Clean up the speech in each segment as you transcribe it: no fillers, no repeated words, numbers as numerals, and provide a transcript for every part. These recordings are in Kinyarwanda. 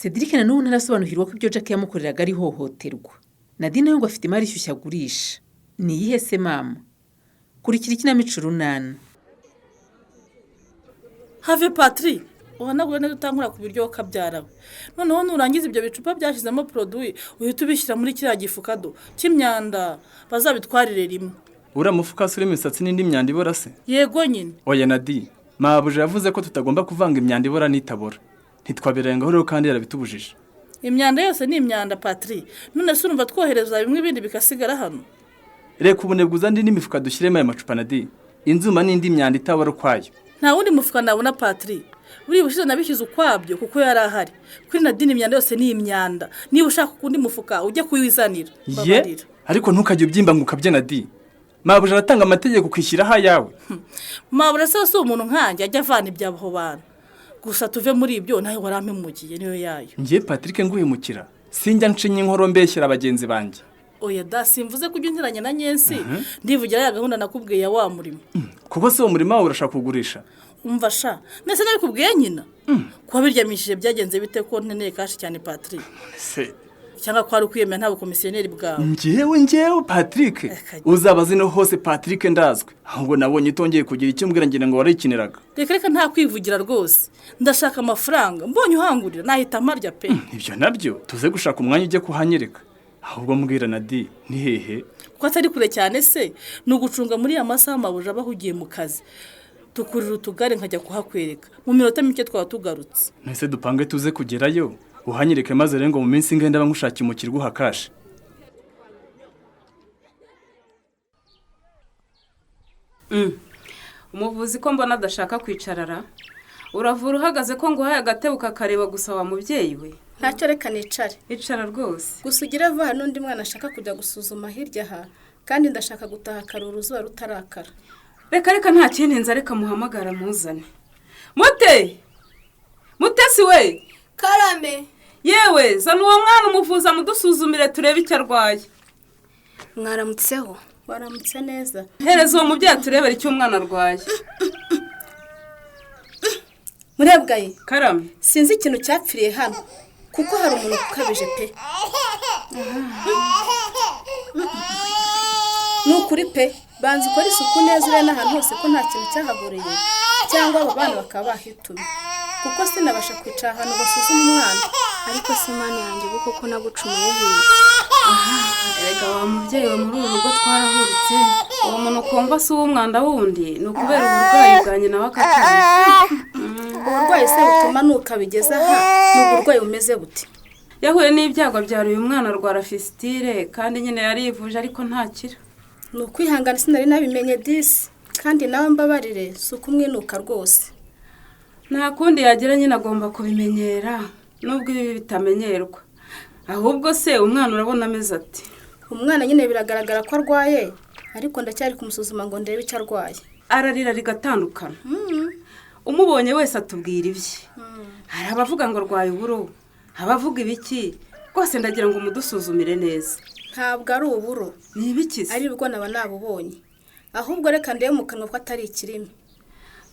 Cedric na n'ubu ntarasobanukirwa ko ibyo Jack yamukoreraga ari ihohoterwa. Nadine we ngo afite imari ishyushye agurisha. Ni iyihe se mama? Kurikira ikinamico Urunana. Have Patri, uhanagure neza utankura ku biryo kabyarawe. Noneho nurangiza ibyo bicupa byashyizemo produit, uhita ubishyira muri kiriya gifuka do cy'imyanda, bazabitwarire rimwe. Uriya mufuka se urimo imisatsi n'indi myanda ibora se? Yego nyine. Oya Nadi, mabuja yavuze ko tutagomba kuvanga imyanda ibora n'itabora. Ntitwabirengaho rero kandi yarabitubujije. Imyanda yose ni imyanda, Patri. None se urumva twohereza bimwe ibindi bigasigara hano? Reka ubunebwe, uzane n'imifuka dushyiremo ayo macupa Nadi. Inzuma n'indi myanda itabora ukwayo. Nta wundi mufuka nabona, Patri. Buriya ubushize nabishyize ukwabyo kuko yari ahari. Kuri Nadine imyanda yose ni imyanda. Niba ushaka undi mufuka ujye kuwizanira. Ye? Mbabarira. Ariko ntukajye ubyimba ngo ukabye Nadi. Mabuja aratanga amategeko ukishyiraho ayawe. Mabura se si umuntu nkanjye ajya avana iby'abo bantu? Gusa tuve muri ibyo, nawe warampemukiye niyo yayo. Ngiye Patrick nguhemukira? Sinjya nshinya inkoro mbeshyera bagenzi banjye. Oya da, simvuze ko ujya unteranya na Nyensi, ndivugira ya gahunda nakubwiye ya wa murimo. Kuko se uwo murima wawe urashaka kuwugurisha? Umva sha, ndetse nabikubwiye nyina kuba biryamishije byagenze bite ko nkeneye cash cyane, Patrick? Se Cyangwa ko ari ukwiyemera nta bukomisiyoneri bwawe? Njyewe Patrick? Reka. Uzabaze no hose, Patrick ndazwi. Ahubwo nabonye utongeye kugira icyo umbwira ngira ngo warikiniraga. Reka reka, nta kwivugira rwose, ndashaka amafaranga. Mbonye uhangurira nahita mparya pe. Ibyo nabyo tuze gushaka umwanya ujye kuhanyereka. Ahubwo mbwira Nadi, ni hehe? Ko atari kure cyane se, ni ugucunga muri ya masaha mabuja aba ahugiye mu kazi, tukurira utugare nkajya kuhakwereka. Mu minota mike twaba tugarutse. Nese dupange tuze kugerayo uhanyereke, maze rero ngo mu minsi ingahe ndaba nkushakiye umukiriya uha cash. Umuvuzi ko mbona adashaka kwicarara, uravura uhagaze ko nguhaye agatebe ukakareba gusa wa mubyeyi we? Ntacyo, reka nicare. Icara rwose. Gusa ugire vuba, hari n'undi mwana ashaka kujya gusuzuma hirya aha, kandi ndashaka gutaha kare uruzuba rutarakara. Reka reka, nta kindi nza, reka muhamagara muzane. Mute, Mutesi we! Karame. Yewe, zana uwo mwana umuvuzi amudusuzumire turebe icyo arwaye. Mwaramutseho. Waramutse neza. Hereza uwo mubyeyi turebere icyo umwana arwaye. Murebwaye. Karame. Sinzi ikintu cyapfiriye hano kuko hari umuntu ukabije pe. Ni ukuri pe, banza ukore isuku neza, urebe n'ahantu hose ko nta kintu cyahaburiye cyangwa abo bana bakaba bahitumye, kuko sinabasha kwicara ahantu basuzume umwana. Ariko se Mana yanjye, ubu koko nagucumuye iki? Erega wa mubyeyi we, muri uru rugo twarahuritse. Uwo muntu ukumva si uw'umwanda wundi, ni ukubera uburwayi bwa nyina w'akatana. Uburwayi se butuma nukabigeza aha ni uburwayi bumeze bute? Yahuye n'ibyago abyara uyu mwana arwara fistule, kandi nyine yarivuje ariko ntakira. Ni ukwihangana, sinari nabimenye disi. Kandi nawe mbabarire, si ukumwinuka rwose. Nta kundi yagira nyine, agomba kubimenyera nubwo ibi bitamenyerwa. Ahubwo se umwana urabona ameze ati? Umwana nyine biragaragara ko arwaye, ariko ndacyari kumusuzuma ngo ndebe icyo arwaye. Ararira rigatandukana, umubonye wese atubwira ibye. Hari abavuga ngo arwaye uburo, abavuga ibiki. Rwose ndagira ngo umudusuzumire neza. Ntabwo ari uburo. Ni ibiki se? Ari bwo naba nabubonye. Ahubwo reka ndebe mu kanwa ko atari ikirimi.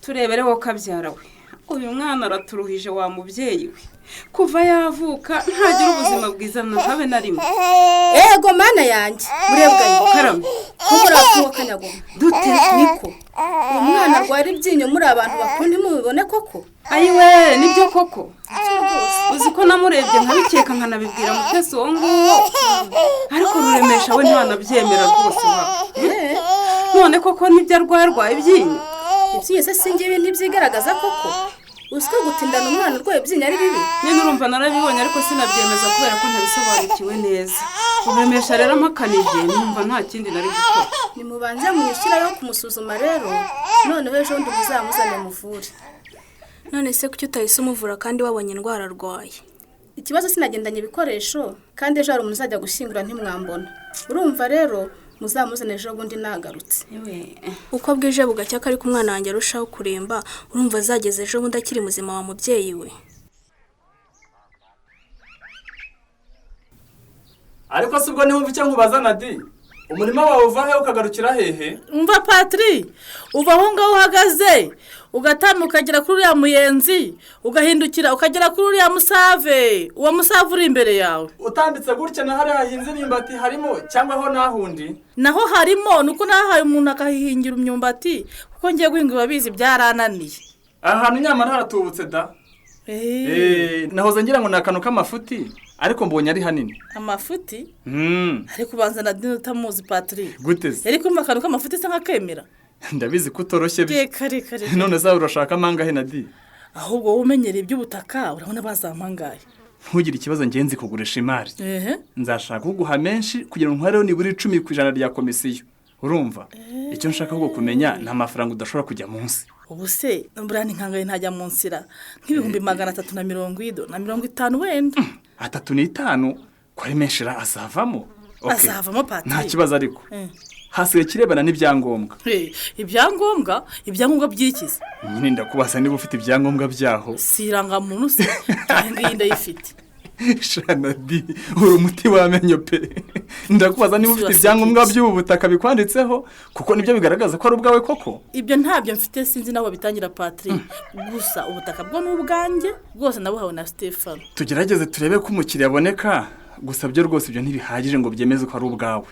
Turebere wowe kabyara we. Uyu mwana araturuhije wa mubyeyi we. Kuva yavuka ntagira ubuzima bwiza na habe na rimwe. Ego Mana yanjye, murebwaye! Karame. Ko muri abakungu kanyagoma. Dute? Niko umwana arwara ibyinyo muri abantu bakuru ntimubibone koko? Ayiwe, nibyo koko. Uzi ko namurebye nkabikeka nkanabibwira Mutesi uwo nguwo, ariko Ruremesha we ntanabyemera rwose wa. None koko nibyo arwaye, arwaye ibyinyo? Ibyinyo se singibi ntibyigaragaza koko? Uzi ko gutindana umwana urwaye ibyinyo ari bibi? Nyine urumva narabibonye ariko sinabyemeza kubera ko ntabisobanukiwe neza. Ruremesha rero ampakanije, numva nta kindi nari gukora. Nimubanze mwishyirayo kumusuzuma rero, noneho ejo bundi muzamuzane muvure. None se kuki utahise umuvura kandi wabonye indwara arwaye? Ikibazo sinagendanye ibikoresho, kandi ejo hari umuntu uzajya gushyingura ntimwambona. Urumva rero muzamuzane ejo bundi nagarutse. Uko bwije bugacya ko ariko umwana wanjye arushaho kuremba, urumva azageza ejo bundi akiri muzima wa mubyeyi we? Ariko si ubwo ntiwumva icyo nkubaza Nadi? Umurima wawe uva he ukagarukira hehe? Umva Patri, uva aho ngaho uhagaze ugatambuka ukagera kuri uriya muyenzi, ugahindukira ukagera kuri uriya musave, uwo musave uri imbere yawe. Utambitse gutya na hariya hahinze imyumbati harimo cyangwa aho nahundi? Naho harimo, nuko nahaye umuntu akahihingira imyumbati, kuko ngiye guhinga babizi byarananiye. Aha hantu nyamara haratubutse da. Nahoze ngira ngo ni akantu k'amafuti, ariko mbonye ari hanini. Amafuti? Ariko ubanza na Dina utamuzi Patri. Gute se? Yari kumva akantu k'amafuti se nkakemera? Ndabizi ko utoroshye byo. Kare. None zawe urashaka amangahe Nadi? Ahubwo wowe umenyereye iby'ubutaka urabona bazampangaye. Ntugire ikibazo ngenzi kugurisha imari. Nzashaka kuguha menshi kugira ngo ntwareho nibura 10% rya komisiyo. Urumva? Icyo nshaka ahubwo kumenya ni amafaranga udashobora kujya munsi. Ubu se burani nkangaye ntajya munsi ra nk'350,000 wenda. 35 ko ari menshi ra azavamo. Azavamo Patri. Nta kibazo ariko. Hasigaye kirebana n'ibyangombwa. Ibyangombwa? Ibyangombwa by'ikize? Nyine ndakubaza niba ufite ibyangombwa byaho. Si irangamuntu se? Ngiyi ndayifite. Shanadi, uri umuti wamenyo pe. Ndakubaza niba ufite ibyangombwa by'ubu butaka bikwanditseho, kuko nibyo bigaragaza ko ari ubwawe koko. Ibyo ntabyo mfite, sinzi naho bitangira Patri. Gusa ubutaka bwo n'ubwanjye bwose nabuhawe na Stefano. Tugerageze turebe ko umukiriya aboneka, gusa byo rwose ibyo ntibihagije ngo byemeze ko ari ubwawe.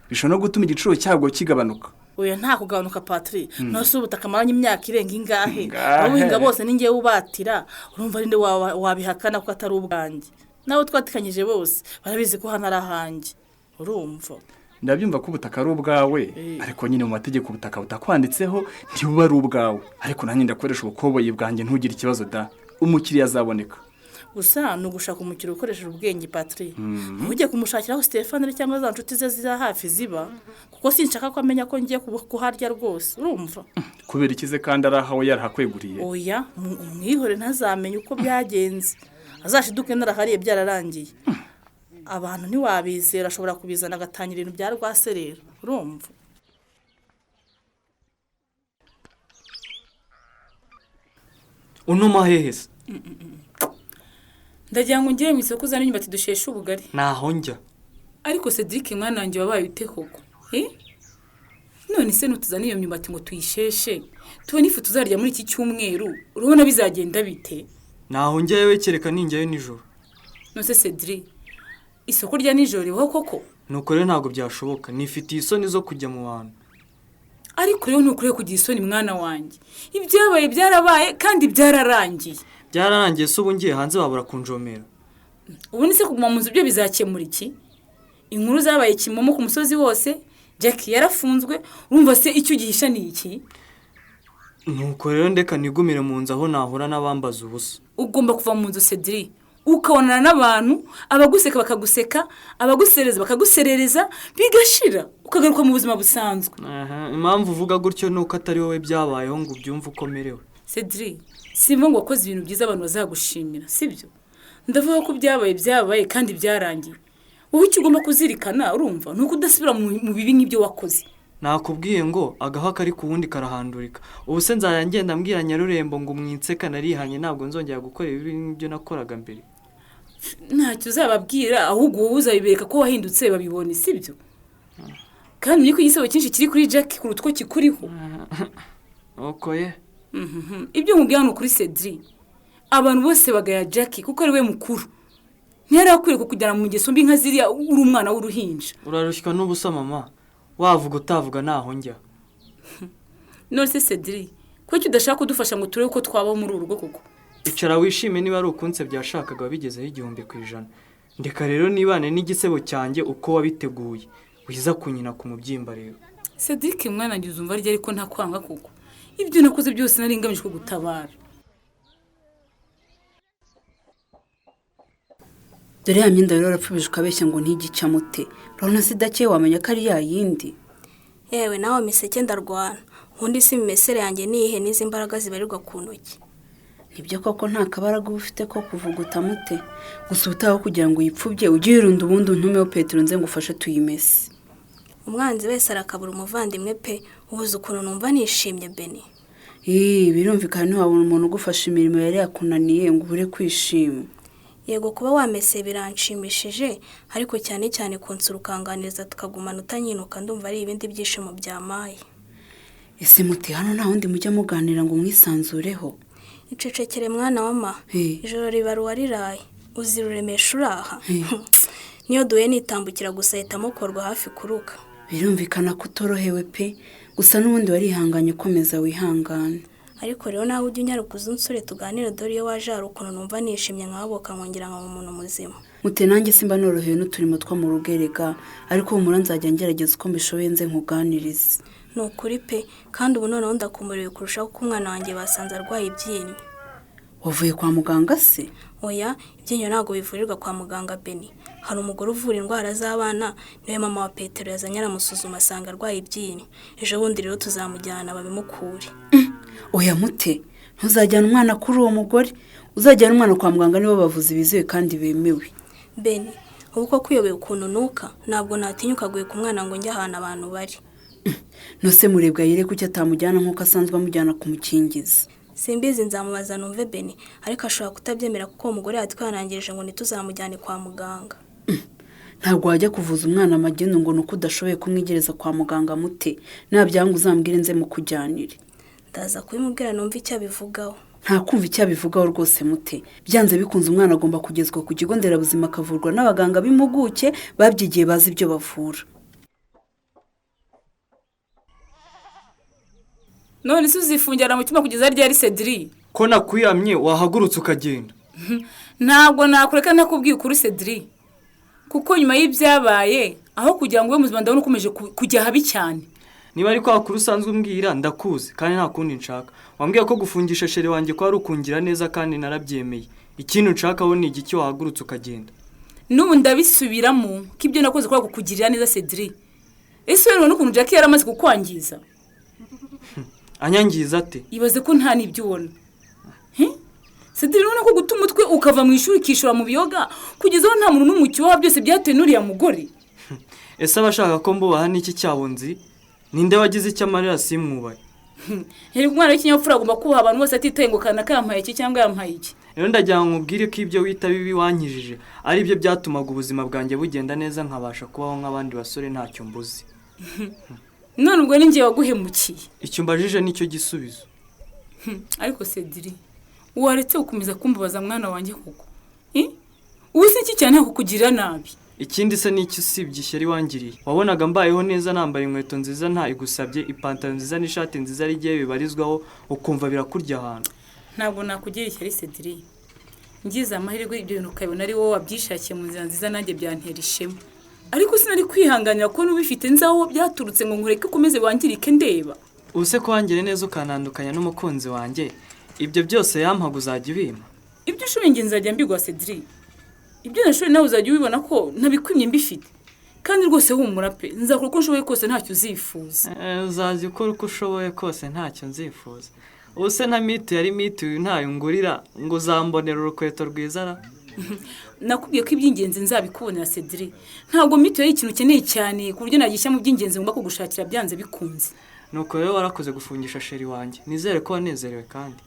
Bishobora no gutuma igiciro cyabwo kigabanuka. Oya nta kugabanuka Patri. Nose ubutaka maranye imyaka irenga ingahe? Abahinga bose ningiye ubatira, urumva ninde wabihakana ko atari ubwanjye? Nabo twatikanyije bose barabizi ko hano ari ahanjye. Urumva? Ndabyumva ko ubutaka ari ubwawe, ariko nyine mu mategeko ubutaka butakwanditseho ntibuba ari ubwawe. Ariko nanjye ndakoresha ubukoboyi bwanjye, ntugire ikibazo da. Umukiriya azaboneka. Gusa ni ugushaka umukiriya ukoresheje ubwenge Patri. Ntujye kumushakiraho Stefano cyangwa za nshuti ze za hafi ziba, kuko sinshaka ko amenya ko ngiye kuharya rwose. Urumva? Kubera ikize kandi ari ahawe yarahakweguriye. Oya, umwihore ntazamenye uko byagenze. Azashiduke narahariye byararangiye. Abantu ntiwabizera, ashobora kubizana agatangira ibintu bya rwaserera. Urumva? Unuma hehe se? Ndagira ngo ngire mu isoko uzane imyumbati dusheshe ubugari. Naho njya. Ariko Cedric mwana wanjye wabaye ute koko? None se nutuzane iyo myumbati ngo tuyisheshe, tubone ifu tuzarya muri iki cyumweru, urabona bizagenda bite? Naho njya yewe, kereka ninjyayo nijoro. None Cedric, isoko rya nijoro ribaho koko? Nuko rero ntabwo byashoboka, nifitiye isoni zo kujya mu bantu. Ariko rero ntukwiye kugira isoni mwana wanjye. Ibyabaye byarabaye kandi byararangiye. Byararangiye se ubu ngiye hanze babura kunjomera. Ubu ni se kuguma mu nzu byo bizakemura iki? Inkuru zabaye kimomo ku musozi wose, Jack yarafunzwe, urumva se icyo ugihisha ni iki? Nuko rero ndeka nigumire mu nzu aho nahura n'abambaza ubusa. Ugomba kuva mu nzu Cedric, ukabonana n'abantu, abaguseka bakaguseka, abaguserereza bakaguserereza, bigashira, ukagaruka mu buzima busanzwe. Impamvu uvuga gutyo nuko atari wowe byabayeho ngo ubyumve uko merewe. Cedric, simba ngo wakoze ibintu byiza abantu bazagushimira, sibyo? Ndavuga ko byabaye kandi byarangiye. Wowe icyo ugomba kuzirikana urumva nuko udasubira mu bibi nk'ibyo wakoze. Nakubwiye ngo agaha kari ku wundi karahandurika. Ubu se nzajya ngenda mbwira Nyarurembo ngo mwinseka narihanye, ntabwo nzongera gukora ibibi nk'ibyo nakoraga mbere. Ntacyo uzababwira, ahubwo wowe uzabibereka ko wahindutse babibone, sibyo? Kandi umenye ko igisebo cyinshi kiri kuri Jack kuruta uko kikuriho. Okoye. Ibyo nkubwira hano kuri Cedric, abantu bose bagaya Jack kuko ari we mukuru. Ntiyari akwiye kukujyana mu ngeso mbi nka ziriya uri umwana w'uruhinja. Urarushywa n'ubusa mama, wavuga utavuga naho njya. None se Cedric, kuki udashaka kudufasha ngo turebe uko twabaho muri uru rugo koko? Icara wishime, niba ari ukunse byashakaga wabigezeho 1000%. Ndeka rero nibane n'igisebo cyanjye uko wabiteguye, wiza kunyina ku mubyimba rero. Cedric mwana ngize umva rye ariko ntakwanga koko. Ibyo nakoze byose nari ngamije kugutabara. Dore ya myenda rero warapfubije ukabeshya ngo ntigica mute. Urabona se idakeye wamenya ko ari ya yindi. Yewe nawe miseke ndarwana. Ubundi si imimesere yanjye niyihe n'izi mbaraga zibarirwa ku ntoki. Nibyo koko nta kabaraga uba ufite ko kuvuguta mute. Gusa ubutaha kugira ngo uyipfubye ujye wirunda ubundi untumeho Petero nze ngufashe tuyimese. Umwanzi wese arakabura umuvandimwe pe, ubuze ukuntu numva nishimye Beni. Birumvikana ntiwabona umuntu ugufasha imirimo yari yakunaniye ngo ubure kwishima. Yego, kuba wameseye biranshimishije, ariko cyane cyane kunsura ukanganiriza tukagumana utanyinuka, ndumva ari ibindi byishimo byamaye. Ese Muti, hano nta wundi mujya muganira ngo mwisanzureho? Icecekere mwana wa ma. Ijoro riba riraye, uzi Ruremesha uraha? Niyo duhuye nitambukira gusa ahita amukorwa hafi kuruka. Birumvikana ko utorohewe pe, gusa n'ubundi warihanganye, ukomeza wihangane. Ariko rero nawe ujya unyaruka uze unsure tuganire, dore iyo waje hari ukuntu numva nishimye nkahaboka nkongera nkaba umuntu muzima. Mute, nanjye simba norohewe n'uturimo two mu rugo erega, ariko humura nzajya ngerageza uko mbishoboye nze nkuganirize. Ni ukuri pe, kandi ubu noneho ndakumuriwe kurushaho kuko umwana wanjye basanze arwaye ibyinyo. Wavuye kwa muganga se? Oya, ibyinyo ntabwo bivurirwa kwa muganga Beni. Hari umugore uvura indwara z'abana, niwe mama wa Petero yazanye, aramusuzuma asanga arwaye ibyinyo. Ejo bundi rero tuzamujyana babimukure. Oya Mute, ntuzajyane umwana kuri uwo mugore, uzajyana umwana kwa muganga, nibo bavuzi bizewe kandi bemewe. Beni, ubu koko uyobeye ukuntu nuka, ntabwo natinyuka guheka umwana ngo njye ahantu abantu bari. Nose murebwa yire kuki atamujyana nk'uko asanzwe amujyana kumukingiza? Simbizi, nzamubaza numve Beni, ariko ashobora kutabyemera kuko uwo mugore yatwihanangirije ngo ntituzamujyane kwa muganga. Ntabwo wajya kuvuza umwana magendu ngo ni uko udashoboye kumwigereza kwa muganga. Mute, nabyanga uzambwire nze mukujyanire. Ndaza kubimubwira numve icyo abivugaho. Nta kumva icyo abivugaho rwose Mute, byanze bikunze umwana agomba kugezwa ku kigo nderabuzima akavurwa n'abaganga b'impuguke babyigiye bazi ibyo bavura. None se uzifungira mu cyumba kugeza ryari, Cedric? Ko nakwiyamye wahagurutse ukagenda? Ntabwo nakureka ntakubwiye ukuri, Cedric, kuko nyuma y'ibyabaye, aho kugira ngo ube muzima, ndabona ukomeje kujya habi cyane. Niba ari kwa kuri usanzwe umbwira, ndakuzi kandi nta kundi nshaka. Wambwiye ko gufungisha chéri wanjye ko ari ukungira neza kandi narabyemeye. Ikindi nshakaho ni igiki wahagurutse ukagenda? N'ubu ndabisubiramo ko ibyo nakoze kubera kukugirira neza, Cedric. Ese wowe n'ukuntu Jackie yaramaze kukwangiza? Anyangiza ate? Ibaze ko nta n'ibyo ubona. Cedric, urabona ko guta umutwe ukava mu ishuri ukishora mu biyoga kugeza aho nta muntu n'umwe ukibaha, byose byatewe n'uriya mugore. Ese abashaka ko mbubaha n'iki cyabo nzi? Ninde wagize icyo amarira simwubahe? Herega umwana w'ikinyabupfura agomba kubaha abantu bose atitaye ngo kanaka yampaye iki cyangwa yampaye iki. Rero ndagira ngo nkubwire ko ibyo wita bibi wankijije ari byo byatumaga ubuzima bwanjye bugenda neza, nkabasha kubaho nk'abandi basore ntacyo mbuze. None ubwo ni njye waguhemukiye? Icyo umbajije nicyo gisubizo. Ariko Cedric, waretse gukomeza kumbabaza mwana wanjye koko? Ubu si iki cyane kukugirira nabi? Ikindi se n'iki usibye ishyari wangiriye? Wabonaga mbayeho neza, nambaye inkweto nziza ntayigusabye, ipantaro nziza n'ishati nziza ari igihe bibarizwaho, ukumva birakurya ahantu. Ntabwo nakugira ishyari, Cedric. Ngize amahirwe ibyo bintu ukabibona ari wowe wabyishakiye mu nzira nziza, nanjye byantera ishema. Ariko sinari kwihanganira ko n'ubifite nzi aho byaturutse ngo nkureke ukomeze wangirike ndeba. Ubu se ko wangiriye neza ukanandukanya n'umukunzi wanjye, ibyo byose yampaga uzajya ubimpa? Ibyo ushoboye njye nzajya mbiguha, Cedric. Ibyo nashoboye nawe uzajya ubibona ko ntabikwimye mbifite. Kandi rwose humura pe, nzakora uko nshoboye kose ntacyo uzifuza. Uzajya ukora uko ushoboye kose ntacyo nzifuza. Ubu se na miti yari miti ntayo ngurira ngo uzambonera urukweto rwiza ra? Nakubwiye ko iby'ingenzi nzabikubonera, Cedric. Ntabwo miti yari ikintu ukeneye cyane ku buryo nagishyira mu by'ingenzi ngomba kugushakira byanze bikunze. Nuko rero warakoze gufungisha chéri wanjye, nizere ko wanezerewe kandi.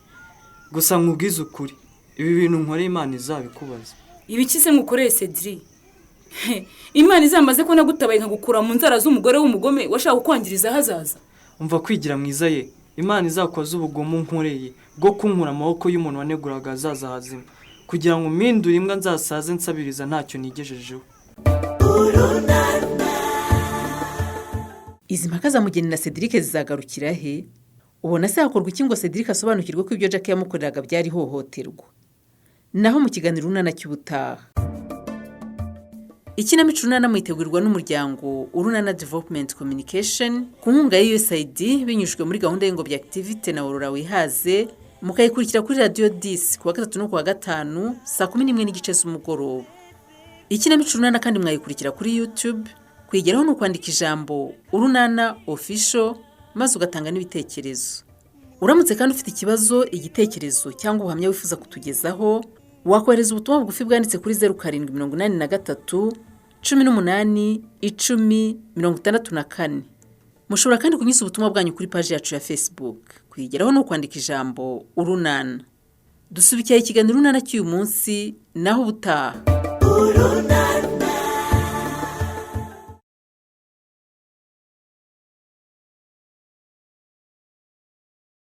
Gusa nkubwize ukuri, ibi bintu nkoreye Imana izabikubaza. Ibiki se nkukoreye, Cedric? Imana izambaze ko nagutabaye nkagukura mu nzara z'umugore w'umugome washaka kukwangiriza ahazaza. Umva kwigira mwiza ye, Imana izakoze ubugomo nkoreye bwo kunkura amaboko y'umuntu waneguraga ahazaza hazima, kugira ngo mpindure imbwa nzasaze nsabiriza ntacyo nigejejeho. Izi mpaka za Mugeni na Cedric zizagarukira he? Ubona se hakorwa iki ngo Cedric asobanukirwe ko ibyo Jack yamukoreraga byari ihohoterwa? Naho mu kiganiro Urunana cy'ubutaha. Ikinamico Urunana mwitegurirwa n'umuryango Urunana Development Communication ku nkunga ya USAID binyujijwe muri gahunda y'Ingobyi Activity na Aurora Wihaze, mukayikurikira kuri Radio 10 kuwa gatatu no kuwa gatanu saa 11:30 z'umugoroba. Ikinamico Urunana kandi mwayikurikira kuri YouTube, kuyigeraho ni ukwandika ijambo Urunana Official maze ugatanga n'ibitekerezo. Uramutse kandi ufite ikibazo, igitekerezo cyangwa ubuhamya wifuza kutugezaho, wakohereza ubutumwa bugufi bwanditse kuri 0783 18 10 64. Mushobora kandi kunyuza ubutumwa bwanyu kuri paji yacu ya Facebook. Kuyigeraho ni ukwandika ijambo Urunana. Dusubikira ikiganiro Urunana cy'uyu munsi, naho ubutaha. Urunana.